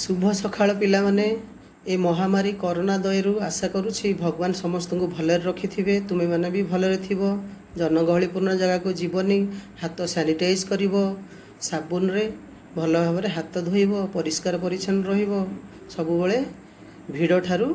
ଶୁଭ ସକାଳ ପିଲାମାନେ। ଏ ମହାମାରୀ କରୋନା ଦୟରୁ ଆଶା କରୁଛି ଭଗବାନ ସମସ୍ତଙ୍କୁ ଭଲରେ ରଖିଥିବେ। ତୁମେମାନେ ବି ଭଲରେ ଥିବ। ଜନଗହଳିପୂର୍ଣ୍ଣ ଜାଗାକୁ ଯିବନି। ହାତ ସାନିଟାଇଜ୍ କରିବ, ସାବୁନରେ ଭଲ ଭାବରେ ହାତ ଧୋଇବ, ପରିଷ୍କାର ପରିଚ୍ଛନ୍ନ ରହିବ, ସବୁବେଳେ ଭିଡ଼ ଠାରୁ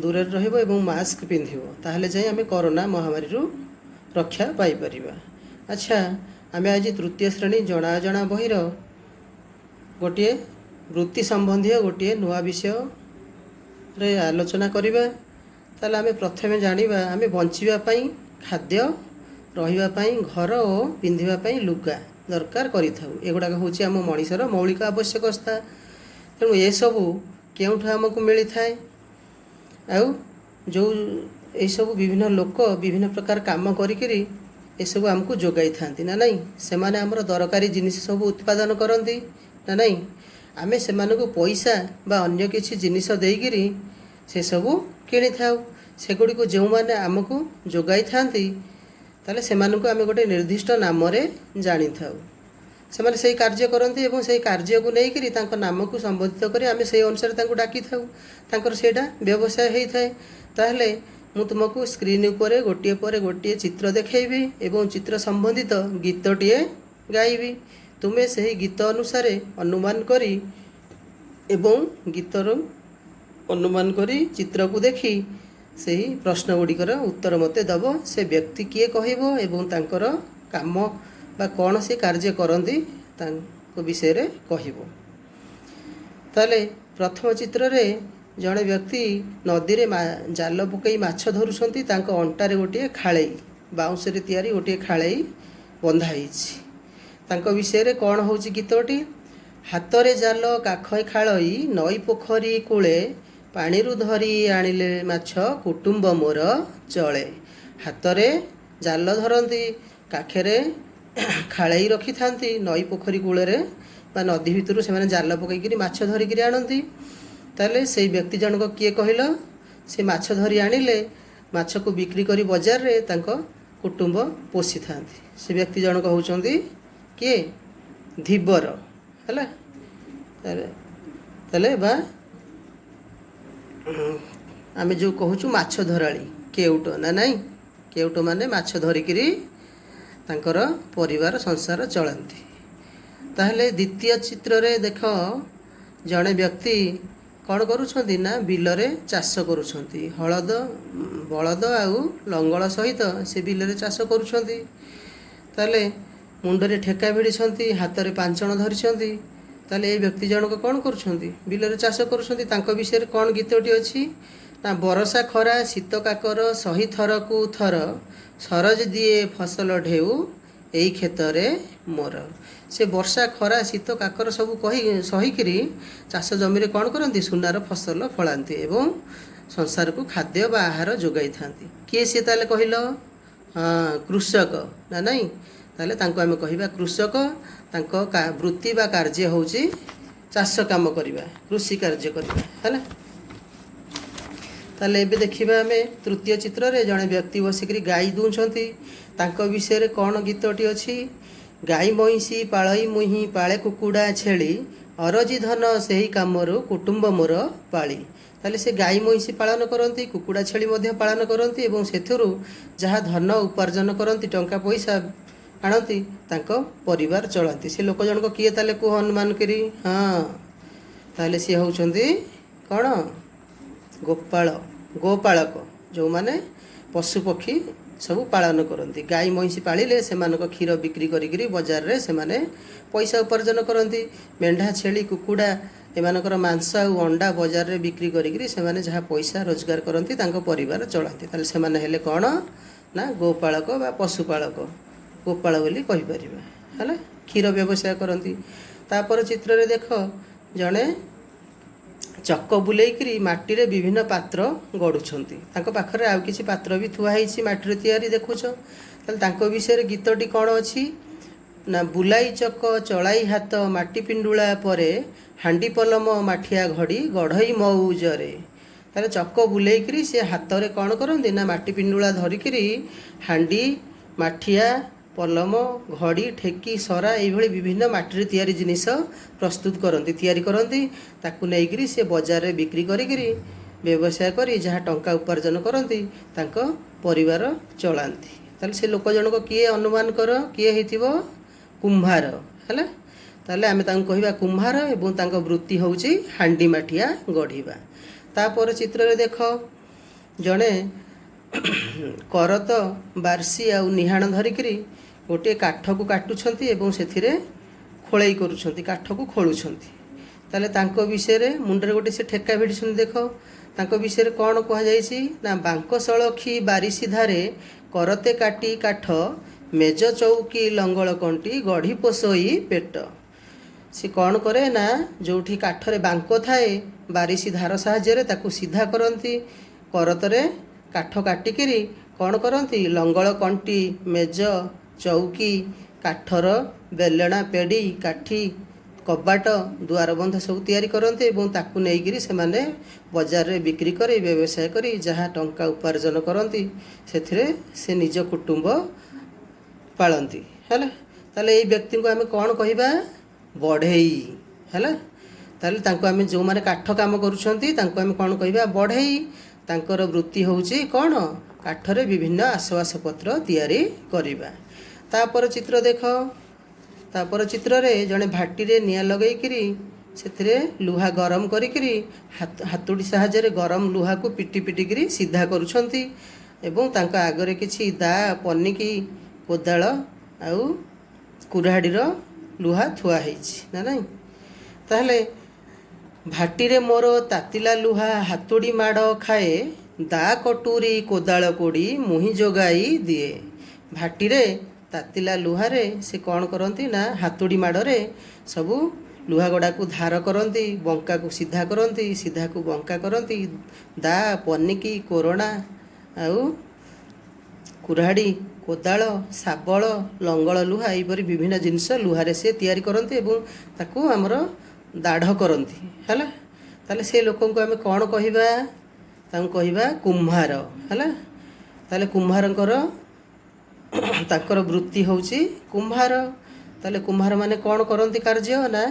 ଦୂରରେ ରହିବ ଏବଂ ମାସ୍କ ପିନ୍ଧିବ। ତାହେଲେ ଯାଇ ଆମେ କରୋନା ମହାମାରୀରୁ ରକ୍ଷା ପାଇପାରିବା। ଆଚ୍ଛା, ଆମେ ଆଜି ତୃତୀୟ ଶ୍ରେଣୀ ଜଣା ଅଜଣା ବହିର ଗୋଟିଏ ବୃତ୍ତି ସମ୍ବନ୍ଧୀୟ ଗୋଟିଏ ନୂଆ ବିଷୟରେ ଆଲୋଚନା କରିବା। ତାହେଲେ ଆମେ ପ୍ରଥମେ ଜାଣିବା, ଆମେ ବଞ୍ଚିବା ପାଇଁ ଖାଦ୍ୟ, ରହିବା ପାଇଁ ଘର ଓ ପିନ୍ଧିବା ପାଇଁ ଲୁଗା ଦରକାର କରିଥାଉ। ଏଗୁଡ଼ାକ ହେଉଛି ଆମ ମଣିଷର ମୌଳିକ ଆବଶ୍ୟକତା। ତେଣୁ ଏସବୁ କେଉଁଠୁ ଆମକୁ ମିଳିଥାଏ? ଆଉ ଯେଉଁ ଏଇସବୁ ବିଭିନ୍ନ ଲୋକ ବିଭିନ୍ନ ପ୍ରକାର କାମ କରିକିରି ଏସବୁ ଆମକୁ ଯୋଗାଇଥାନ୍ତି ନା ନାହିଁ? ସେମାନେ ଆମର ଦରକାରୀ ଜିନିଷ ସବୁ ଉତ୍ପାଦନ କରନ୍ତି ନା ନାହିଁ? ଆମେ ସେମାନଙ୍କୁ ପଇସା ବା ଅନ୍ୟ କିଛି ଜିନିଷ ଦେଇକିରି ସେସବୁ କିଣିଥାଉ। ସେଗୁଡ଼ିକୁ ଯେଉଁମାନେ ଆମକୁ ଯୋଗାଇଥାନ୍ତି, ତାହେଲେ ସେମାନଙ୍କୁ ଆମେ ଗୋଟେ ନିର୍ଦ୍ଦିଷ୍ଟ ନାମରେ ଜାଣିଥାଉ। ସେମାନେ ସେଇ କାର୍ଯ୍ୟ କରନ୍ତି ଏବଂ ସେଇ କାର୍ଯ୍ୟକୁ ନେଇକରି ତାଙ୍କ ନାମକୁ ସମ୍ବୋଧିତ କରି ଆମେ ସେଇ ଅନୁସାରେ ତାଙ୍କୁ ଡାକିଥାଉ। ତାଙ୍କର ସେଇଟା ବ୍ୟବସାୟ ହେଇଥାଏ। ତାହେଲେ ମୁଁ ତୁମକୁ ସ୍କ୍ରିନ୍ ଉପରେ ଗୋଟିଏ ପରେ ଗୋଟିଏ ଚିତ୍ର ଦେଖାଇବି ଏବଂ ଚିତ୍ର ସମ୍ବନ୍ଧିତ ଗୀତଟିଏ ଗାଇବି। ତୁମେ ସେହି ଗୀତ ଅନୁସାରେ ଅନୁମାନ କରି ଏବଂ ଗୀତର ଅନୁମାନ କରି ଚିତ୍ରକୁ ଦେଖି ସେହି ପ୍ରଶ୍ନ ଗୁଡ଼ିକର ଉତ୍ତର ମୋତେ ଦେବ। ସେ ବ୍ୟକ୍ତି କିଏ କହିବ ଏବଂ ତାଙ୍କର କାମ ବା କ'ଣ ସେ କାର୍ଯ୍ୟ କରନ୍ତି, ତାଙ୍କ ବିଷୟରେ କହିବ। ତାହେଲେ ପ୍ରଥମ ଚିତ୍ରରେ ଜଣେ ବ୍ୟକ୍ତି ନଦୀରେ ଜାଲ ପକାଇ ମାଛ ଧରୁଛନ୍ତି। ତାଙ୍କ ଅଣ୍ଟାରେ ଗୋଟିଏ ଖାଳେଇ, ବାଉଁଶରେ ତିଆରି ଗୋଟିଏ ଖାଳେଇ ବନ୍ଧା ହେଇଛି। ତାଙ୍କ ବିଷୟରେ କ'ଣ ହେଉଛି ଗୀତଟି? ହାତରେ ଜାଲ କାଖେ ଖାଳଇ, ନଈ ପୋଖରୀ କୂଳେ, ପାଣିରୁ ଧରି ଆଣିଲେ ମାଛ, କୁଟୁମ୍ବ ମୋର ଚଳେ। ହାତରେ ଜାଲ ଧରନ୍ତି, କାଖରେ ଖାଳେଇ ରଖିଥାନ୍ତି। ନଈ ପୋଖରୀ କୂଳରେ ବା ନଦୀ ଭିତରୁ ସେମାନେ ଜାଲ ପକାଇକିରି ମାଛ ଧରିକିରି ଆଣନ୍ତି। ତାହେଲେ ସେଇ ବ୍ୟକ୍ତି ଜଣକ କିଏ କହିଲ? ସେ ମାଛ ଧରି ଆଣିଲେ ମାଛକୁ ବିକ୍ରି କରି ବଜାରରେ ତାଙ୍କ କୁଟୁମ୍ବ ପୋଷିଥାନ୍ତି। ସେ ବ୍ୟକ୍ତି ଜଣକ ହେଉଛନ୍ତି କିଏ? ଧୀବର। ହେଲା, ତାହେଲେ ବା ଆମେ ଯେଉଁ କହୁଛୁ ମାଛ ଧରାଳି, କେଉଟ ନା ନାଇଁ? କେଉଟ ମାନେ ମାଛ ଧରିକିରି ତାଙ୍କର ପରିବାର ସଂସାର ଚଳାନ୍ତି। ତାହେଲେ ଦ୍ୱିତୀୟ ଚିତ୍ରରେ ଦେଖ, ଜଣେ ବ୍ୟକ୍ତି କ'ଣ କରୁଛନ୍ତି ନା ବିଲରେ ଚାଷ କରୁଛନ୍ତି। ହଳଦ ବଳଦ ଆଉ ଲଙ୍ଗଳ ସହିତ ସେ ବିଲରେ ଚାଷ କରୁଛନ୍ତି। ତାହେଲେ ମୁଣ୍ଡରେ ଠେକା ଭିଡ଼ିଛନ୍ତି, ହାତରେ ପାଞ୍ଚଣ ଧରିଛନ୍ତି। ତାହେଲେ ଏଇ ବ୍ୟକ୍ତି ଜଣକ କ'ଣ କରୁଛନ୍ତି? ବିଲରେ ଚାଷ କରୁଛନ୍ତି। ତାଙ୍କ ବିଷୟରେ କ'ଣ ଗୀତଟି ଅଛି ନା, ବରଷା ଖରା ଶୀତ କାକର ସହି ଥରକୁ ଥର, ସରଜ ଦିଏ ଫସଲ ଢେଉ ଏଇ କ୍ଷେତରେ ମୋର। ସେ ବର୍ଷା ଖରା ଶୀତ କାକର ସବୁ କହି ସହିକିରି ଚାଷ ଜମିରେ କ'ଣ କରନ୍ତି? ସୁନାର ଫସଲ ଫଳାନ୍ତି ଏବଂ ସଂସାରକୁ ଖାଦ୍ୟ ବା ଆହାର ଯୋଗାଇଥାନ୍ତି। କିଏ ସିଏ ତାହେଲେ କହିଲ? ହଁ, କୃଷକ ନା ନାଇଁ? ତାହେଲେ ତାଙ୍କୁ ଆମେ କହିବା କୃଷକ। ତାଙ୍କ ବୃତ୍ତି ବା କାର୍ଯ୍ୟ ହେଉଛି ଚାଷ କାମ କରିବା, କୃଷି କାର୍ଯ୍ୟ କରିବା। ହେଲା, ତାହେଲେ ଏବେ ଦେଖିବା ଆମେ ତୃତୀୟ ଚିତ୍ରରେ ଜଣେ ବ୍ୟକ୍ତି ବସିକରି ଗାଈ ଦୁହୁଁଛନ୍ତି। ତାଙ୍କ ବିଷୟରେ କ'ଣ ଗୀତଟି ଅଛି? ଗାଈ ମଇଁଷି ପାଳଇ ମୁହିଁ, ପାଳେ କୁକୁଡ଼ା ଛେଳି, ଅରଜି ଧନ ସେହି କାମରୁ କୁଟୁମ୍ବ ମୋର ପାଳି। ତାହେଲେ ସେ ଗାଈ ମଇଁଷି ପାଳନ କରନ୍ତି, କୁକୁଡ଼ା ଛେଳି ମଧ୍ୟ ପାଳନ କରନ୍ତି ଏବଂ ସେଥିରୁ ଯାହା ଧନ ଉପାର୍ଜନ କରନ୍ତି, ଟଙ୍କା ପଇସା ଆଣନ୍ତି, ତାଙ୍କ ପରିବାର ଚଳାନ୍ତି। ସେ ଲୋକ ଜଣକ କିଏ ତାହେଲେ କୁହ ଅନୁମାନ କରି? ହଁ, ତାହେଲେ ସିଏ ହେଉଛନ୍ତି କ'ଣ? ଗୋପାଳ, ଗୋପାଳକ, ଯେଉଁମାନେ ପଶୁପକ୍ଷୀ ସବୁ ପାଳନ କରନ୍ତି। ଗାଈ ମଇଁଷି ପାଳିଲେ ସେମାନଙ୍କ କ୍ଷୀର ବିକ୍ରି କରିକିରି ବଜାରରେ ସେମାନେ ପଇସା ଉପାର୍ଜନ କରନ୍ତି। ମେଣ୍ଢା, ଛେଳି, କୁକୁଡ଼ା ଏମାନଙ୍କର ମାଂସ ଆଉ ଅଣ୍ଡା ବଜାରରେ ବିକ୍ରି କରିକିରି ସେମାନେ ଯାହା ପଇସା ରୋଜଗାର କରନ୍ତି, ତାଙ୍କ ପରିବାର ଚଳାନ୍ତି। ତାହେଲେ ସେମାନେ ହେଲେ କ'ଣ ନା ଗୋପାଳକ ବା ପଶୁପାଳକ, ଗୋପାଳ ବୋଲି କହିପାରିବା। ହେଲା, କ୍ଷୀର ବ୍ୟବସାୟ କରନ୍ତି। ତାପର ଚିତ୍ରରେ ଦେଖ, ଜଣେ ଚକ ବୁଲେଇକିରି ମାଟିରେ ବିଭିନ୍ନ ପାତ୍ର ଗଢ଼ୁଛନ୍ତି। ତାଙ୍କ ପାଖରେ ଆଉ କିଛି ପାତ୍ର ବି ଥୁଆ ହେଇଛି ମାଟିରେ ତିଆରି, ଦେଖୁଛ? ତାହେଲେ ତାଙ୍କ ବିଷୟରେ ଗୀତଟି କ'ଣ ଅଛି ନା, ବୁଲାଇ ଚକ ଚଳାଇ ହାତ ମାଟି ପିଣ୍ଡୁଳା ପରେ, ହାଣ୍ଡି ପଲମ ମାଠିଆ ଘଡ଼ି ଗଢ଼ଇ ମଉଜରେ। ତାହେଲେ ଚକ ବୁଲେଇକିରି ସେ ହାତରେ କ'ଣ କରନ୍ତି ନା ମାଟି ପିଣ୍ଡୁଳା ଧରିକିରି ହାଣ୍ଡି, ମାଠିଆ, ପଲମ, ଘଡ଼ି, ଠେକି, ସରା ଏଇଭଳି ବିଭିନ୍ନ ମାଟିରେ ତିଆରି ଜିନିଷ ପ୍ରସ୍ତୁତ କରନ୍ତି, ତିଆରି କରନ୍ତି। ତାକୁ ନେଇକରି ସେ ବଜାରରେ ବିକ୍ରି କରିକିରି ବ୍ୟବସାୟ କରି ଯାହା ଟଙ୍କା ଉପାର୍ଜନ କରନ୍ତି, ତାଙ୍କ ପରିବାର ଚଳାନ୍ତି। ତାହେଲେ ସେ ଲୋକ ଜଣକ କିଏ, ଅନୁମାନ କର, କିଏ ହେଇଥିବ? କୁମ୍ଭାର। ହେଲା, ତାହେଲେ ଆମେ ତାଙ୍କୁ କହିବା କୁମ୍ଭାର ଏବଂ ତାଙ୍କ ବୃତ୍ତି ହେଉଛି ହାଣ୍ଡି ମାଠିଆ ଗଢ଼ିବା। ତାପରେ ଚିତ୍ରରେ ଦେଖ, ଜଣେ କରତ, ବାର୍ସି ଆଉ ନିହାଣ ଧରିକିରି ଗୋଟିଏ କାଠକୁ କାଟୁଛନ୍ତି ଏବଂ ସେଥିରେ ଖୋଳେଇ କରୁଛନ୍ତି, କାଠକୁ ଖୋଳୁଛନ୍ତି। ତାହେଲେ ତାଙ୍କ ବିଷୟରେ, ମୁଣ୍ଡରେ ଗୋଟେ ସେ ଠେକା ଭିଡ଼ିଛନ୍ତି, ଦେଖ, ତାଙ୍କ ବିଷୟରେ କ'ଣ କୁହାଯାଇଛି ନା, ବାଙ୍କ ସଳଖି ବାରିସି ଧାରେ କରତେ କାଟି କାଠ, ମେଜ ଚଉକି ଲଙ୍ଗଳ କଣ୍ଟି ଗଢ଼ି ପୋଷଇ ପେଟ। ସେ କ'ଣ କରେ ନା, ଯେଉଁଠି କାଠରେ ବାଙ୍କ ଥାଏ, ବାରିସି ଧାର ସାହାଯ୍ୟରେ ତାକୁ ସିଧା କରନ୍ତି। କରତରେ କାଠ କାଟିକିରି କ'ଣ କରନ୍ତି? ଲଙ୍ଗଳ କଣ୍ଟି, ମେଜ, ଚଉକି, କାଠର ବେଲଣା, ପେଡ଼ି, କାଠି, କବାଟ, ଦୁଆର ବନ୍ଧ ସବୁ ତିଆରି କରନ୍ତି ଏବଂ ତାକୁ ନେଇକରି ସେମାନେ ବଜାରରେ ବିକ୍ରି କରି, ବ୍ୟବସାୟ କରି ଯାହା ଟଙ୍କା ଉପାର୍ଜନ କରନ୍ତି, ସେଥିରେ ସେ ନିଜ କୁଟୁମ୍ବ ପାଳନ୍ତି। ହେଲା, ତାହେଲେ ଏଇ ବ୍ୟକ୍ତିଙ୍କୁ ଆମେ କ'ଣ କହିବା? ବଢ଼େଇ। ହେଲା, ତାହେଲେ ତାଙ୍କୁ ଆମେ, ଯେଉଁମାନେ କାଠ କାମ କରୁଛନ୍ତି, ତାଙ୍କୁ ଆମେ କ'ଣ କହିବା? ବଢ଼େଇ। ତାଙ୍କର ବୃତ୍ତି ହେଉଛି କ'ଣ? କାଠରେ ବିଭିନ୍ନ ଆସବାସପତ୍ର ତିଆରି କରିବା। ତାପର ଚିତ୍ର ଦେଖ। ତାପର ଚିତ୍ରରେ ଜଣେ ଭାଟିରେ ନିଆଁ ଲଗେଇକିରି ସେଥିରେ ଲୁହା ଗରମ କରିକିରି ହାତୁଡ଼ି ସାହାଯ୍ୟରେ ଗରମ ଲୁହାକୁ ପିଟି ପିଟିକିରି ସିଧା କରୁଛନ୍ତି ଏବଂ ତାଙ୍କ ଆଗରେ କିଛି ଦା, ପନିକି, କୋଦାଳ ଆଉ କୁରାଢ଼ୀର ଲୁହା ଥୁଆ ହେଇଛି ନା ନାଇଁ? ତାହେଲେ, ଭାଟିରେ ମୋର ତାତିଲା ଲୁହା ହାତୁଡ଼ି ମାଡ଼ ଖାଏ, ଦା କଟୁରୀ କୋଦାଳ କୋଡ଼ି ମୁହିଁ ଯୋଗାଇ ଦିଏ। ଭାଟିରେ ତାତିଲା ଲୁହାରେ ସେ କ'ଣ କରନ୍ତି ନା, ହାତୁଡ଼ି ମାଡ଼ରେ ସବୁ ଲୁହା ଗୁଡ଼ାକୁ ଧାର କରନ୍ତି, ବଙ୍କାକୁ ସିଧା କରନ୍ତି, ସିଧାକୁ ବଙ୍କା କରନ୍ତି। ଦା, ପନିକି, କୋରଣା ଆଉ କୁରାଢ଼ୀ, କୋଦାଳ, ଶାବଳ, ଲଙ୍ଗଳ ଲୁହା, ଏହିପରି ବିଭିନ୍ନ ଜିନିଷ ଲୁହାରେ ସେ ତିଆରି କରନ୍ତି ଏବଂ ତାକୁ ଆମର ଦାଢ଼ କରନ୍ତି। ହେଲା, ତାହେଲେ ସେ ଲୋକଙ୍କୁ ଆମେ କ'ଣ କହିବା? ତାଙ୍କୁ କହିବା କୁମ୍ଭାର। ହେଲା, ତାହେଲେ କୁମ୍ଭାରଙ୍କର, ତାଙ୍କର ବୃତ୍ତି ହେଉଛି କୁମ୍ଭାର। ତାହେଲେ କୁମ୍ଭାରମାନେ କ'ଣ କରନ୍ତି କାର୍ଯ୍ୟ ନା,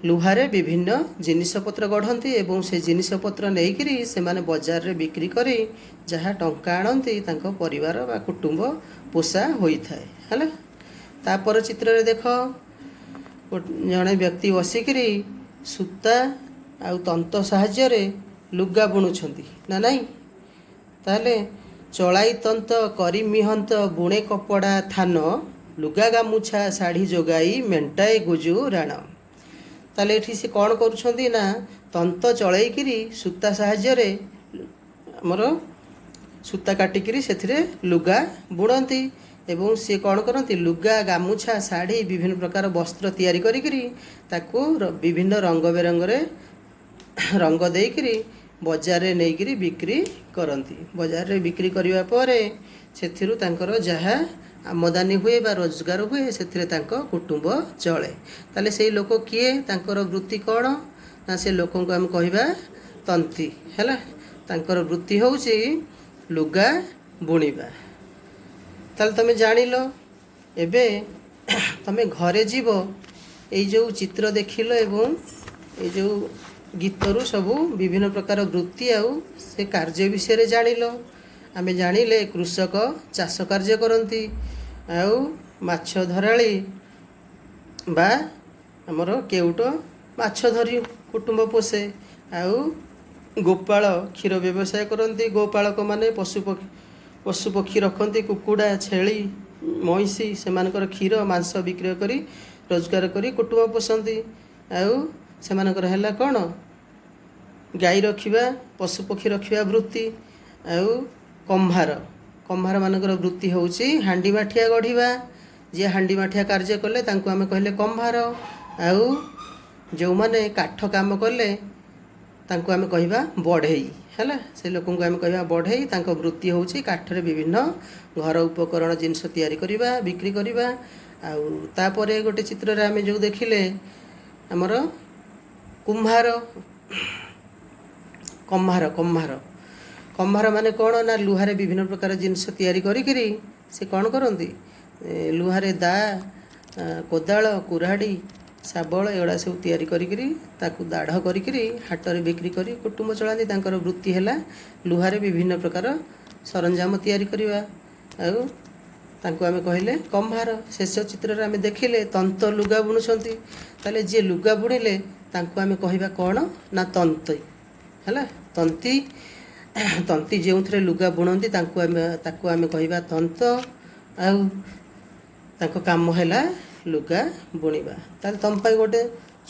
ଲୁହାରେ ବିଭିନ୍ନ ଜିନିଷପତ୍ର ଗଢ଼ନ୍ତି ଏବଂ ସେ ଜିନିଷପତ୍ର ନେଇକରି ସେମାନେ ବଜାରରେ ବିକ୍ରି କରି ଯାହା ଟଙ୍କା ଆଣନ୍ତି, ତାଙ୍କ ପରିବାର ବା କୁଟୁମ୍ବ ପୋଷା ହୋଇଥାଏ। ହେଲା, ତାପର ଚିତ୍ରରେ ଦେଖ, ଜଣେ ବ୍ୟକ୍ତି ବସିକିରି ସୂତା ଆଉ ତନ୍ତ ସାହାଯ୍ୟରେ ଲୁଗା ବୁଣୁଛନ୍ତି ନା ନାଇଁ? ତାହେଲେ, ଚଳାଇ ତନ୍ତ କରି ମିହନ୍ତ ବୁଣେ କପଡ଼ା ଥାନ, ଲୁଗା ଗାମୁଛା ଶାଢ଼ୀ ଯୋଗାଇ ମେଣ୍ଟାଏ ଗୁଜୁରାଣ। ତାହେଲେ ଏଠି ସେ କ'ଣ କରୁଛନ୍ତି ନା, ତନ୍ତ ଚଳେଇକିରି ସୂତା ସାହାଯ୍ୟରେ ଆମର ସୂତା କାଟିକିରି ସେଥିରେ ଲୁଗା ବୁଣନ୍ତି ଏବଂ ସିଏ କ'ଣ କରନ୍ତି? ଲୁଗା, ଗାମୁଛା, ଶାଢ଼ୀ, ବିଭିନ୍ନ ପ୍ରକାର ବସ୍ତ୍ର ତିଆରି କରିକିରି ତାକୁ ବିଭିନ୍ନ ରଙ୍ଗ ବେରଙ୍ଗରେ ରଙ୍ଗ ଦେଇକିରି ବଜାରରେ ନେଇକିରି ବିକ୍ରି କରନ୍ତି। ବଜାରରେ ବିକ୍ରି କରିବା ପରେ ସେଥିରୁ ତାଙ୍କର ଯାହା ଆମଦାନୀ ହୁଏ ବା ରୋଜଗାର ହୁଏ, ସେଥିରେ ତାଙ୍କ କୁଟୁମ୍ବ ଚଳେ। ତାହେଲେ ସେଇ ଲୋକ କିଏ? ତାଙ୍କର ବୃତ୍ତି କ'ଣ ନା, ସେ ଲୋକଙ୍କୁ ଆମେ କହିବା ତନ୍ତୀ। ହେଲା, ତାଙ୍କର ବୃତ୍ତି ହେଉଛି ଲୁଗା ବୁଣିବା। ତାହେଲେ ତମେ ଜାଣିଲ। ଏବେ ତମେ ଘରେ ଯିବ, ଏଇ ଯେଉଁ ଚିତ୍ର ଦେଖିଲ ଏବଂ ଏଇ ଯେଉଁ ଗୀତରୁ ସବୁ ବିଭିନ୍ନ ପ୍ରକାର ବୃତ୍ତି ଆଉ ସେ କାର୍ଯ୍ୟ ବିଷୟରେ ଜାଣିଲ। ଆମେ ଜାଣିଲେ କୃଷକ ଚାଷ କାର୍ଯ୍ୟ କରନ୍ତି ଆଉ ମାଛ ଧରାଳି ବା ଆମର କେଉଟ ମାଛ ଧରି କୁଟୁମ୍ବ ପୋଷେ, ଆଉ ଗୋପାଳ କ୍ଷୀର ବ୍ୟବସାୟ କରନ୍ତି। ଗୋପାଳକମାନେ ପଶୁ ପକ୍ଷୀ ରଖନ୍ତି, କୁକୁଡ଼ା, ଛେଳି, ମଇଁଷି, ସେମାନଙ୍କର କ୍ଷୀର, ମାଂସ ବିକ୍ରୟ କରି ରୋଜଗାର କରି କୁଟୁମ୍ବ ପୋଷନ୍ତି। ଆଉ ସେମାନଙ୍କର ହେଲା କ'ଣ? ଗାଈ ରଖିବା, ପଶୁପକ୍ଷୀ ରଖିବା ବୃତ୍ତି। ଆଉ କମ୍ଭାର, କମ୍ଭାରମାନଙ୍କର ବୃତ୍ତି ହେଉଛି ହାଣ୍ଡି ମାଠିଆ ଗଢ଼ିବା। ଯିଏ ହାଣ୍ଡି ମାଠିଆ କାର୍ଯ୍ୟ କଲେ, ତାଙ୍କୁ ଆମେ କହିଲେ କମ୍ଭାର। ଆଉ ଯେଉଁମାନେ କାଠ କାମ କଲେ, ତାଙ୍କୁ ଆମେ କହିବା ବଢ଼େଇ। ହେଲା, ସେ ଲୋକଙ୍କୁ ଆମେ କହିବା ବଢ଼େଇ। ତାଙ୍କ ବୃତ୍ତି ହେଉଛି କାଠରେ ବିଭିନ୍ନ ଘର ଉପକରଣ ଜିନିଷ ତିଆରି କରିବା, ବିକ୍ରି କରିବା। ଆଉ ତାପରେ ଗୋଟେ ଚିତ୍ରରେ ଆମେ ଯେଉଁ ଦେଖିଲେ ଆମର କୁମ୍ଭାର, କମ୍ଭାର, କମ୍ଭାର, କମ୍ଭାର ମାନେ କ'ଣ ନା, ଲୁହାରେ ବିଭିନ୍ନ ପ୍ରକାର ଜିନିଷ ତିଆରି କରିକିରି ସେ କ'ଣ କରନ୍ତି? ଲୁହାରେ ଦାଆ, କୋଦାଳ, କୁରାଢ଼ୀ, ଶାବଳ ଏଗୁଡ଼ା ସବୁ ତିଆରି କରିକିରି ତାକୁ ଦାଢ଼ କରିକିରି ହାଟରେ ବିକ୍ରି କରି କୁଟୁମ୍ବ ଚଳାନ୍ତି। ତାଙ୍କର ବୃତ୍ତି ହେଲା ଲୁହାରେ ବିଭିନ୍ନ ପ୍ରକାର ସରଞ୍ଜାମ ତିଆରି କରିବା, ଆଉ ତାଙ୍କୁ ଆମେ କହିଲେ କମ୍ଭାର। ଶେଷ ଚିତ୍ରରେ ଆମେ ଦେଖିଲେ ତନ୍ତ ଲୁଗା ବୁଣୁଛନ୍ତି। ତାହେଲେ ଯିଏ ଲୁଗା ବୁଣିଲେ ତାଙ୍କୁ ଆମେ କହିବା କ'ଣ ନା ତନ୍ତୀ। ହେଲା, ତନ୍ତୀ। ତନ୍ତୀ ଯେଉଁଥିରେ ଲୁଗା ବୁଣନ୍ତି, ତାକୁ ଆମେ କହିବା ତନ୍ତ, ଆଉ ତାଙ୍କ କାମ ହେଲା ଲୁଗା ବୁଣିବା। ତାହେଲେ ତୁମ ପାଇଁ ଗୋଟେ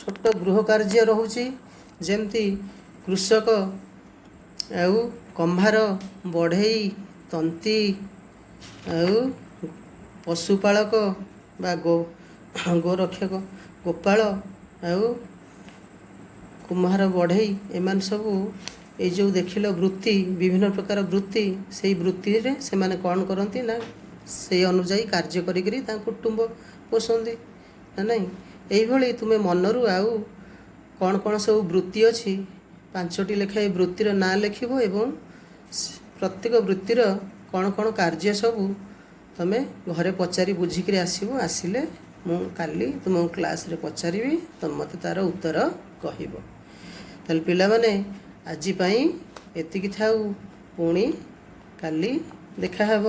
ଛୋଟ ଗୃହ କାର୍ଯ୍ୟ ରହୁଛି। ଯେମିତି କୃଷକ ଆଉ କମ୍ଭାର, ବଢ଼େଇ, ତନ୍ତୀ ଆଉ ପଶୁପାଳକ ବା ଗୋରକ୍ଷକ ଗୋପାଳ ଆଉ କୁମ୍ଭାର, ବଢ଼େଇ, ଏମାନେ ସବୁ ଏଇ ଯେଉଁ ଦେଖିଲ ବୃତ୍ତି, ବିଭିନ୍ନ ପ୍ରକାର ବୃତ୍ତି, ସେଇ ବୃତ୍ତିରେ ସେମାନେ କ'ଣ କରନ୍ତି ନା ସେଇ ଅନୁଯାୟୀ କାର୍ଯ୍ୟ କରିକିରି ତାଙ୍କ କୁଟୁମ୍ବ ପୋଷନ୍ତି ନା ନାହିଁ? ଏଇଭଳି ତୁମେ ମନରୁ ଆଉ କ'ଣ କ'ଣ ସବୁ ବୃତ୍ତି ଅଛି, ପାଞ୍ଚଟି ଲେଖାଏଁ ବୃତ୍ତିର ନାଁ ଲେଖିବ ଏବଂ ପ୍ରତ୍ୟେକ ବୃତ୍ତିର କ'ଣ କ'ଣ କାର୍ଯ୍ୟ ସବୁ ତୁମେ ଘରେ ପଚାରି ବୁଝିକିରି ଆସିବ। ଆସିଲେ ମୁଁ କାଲି ତୁମକୁ କ୍ଲାସ୍ରେ ପଚାରିବି, ତୁମେ ମୋତେ ତା'ର ଉତ୍ତର କହିବ। ତାହେଲେ ପିଲାମାନେ, ଆଜି ପାଇଁ ଏତିକି ଥାଉ। ପୁଣି କାଲି ଦେଖାହେବ।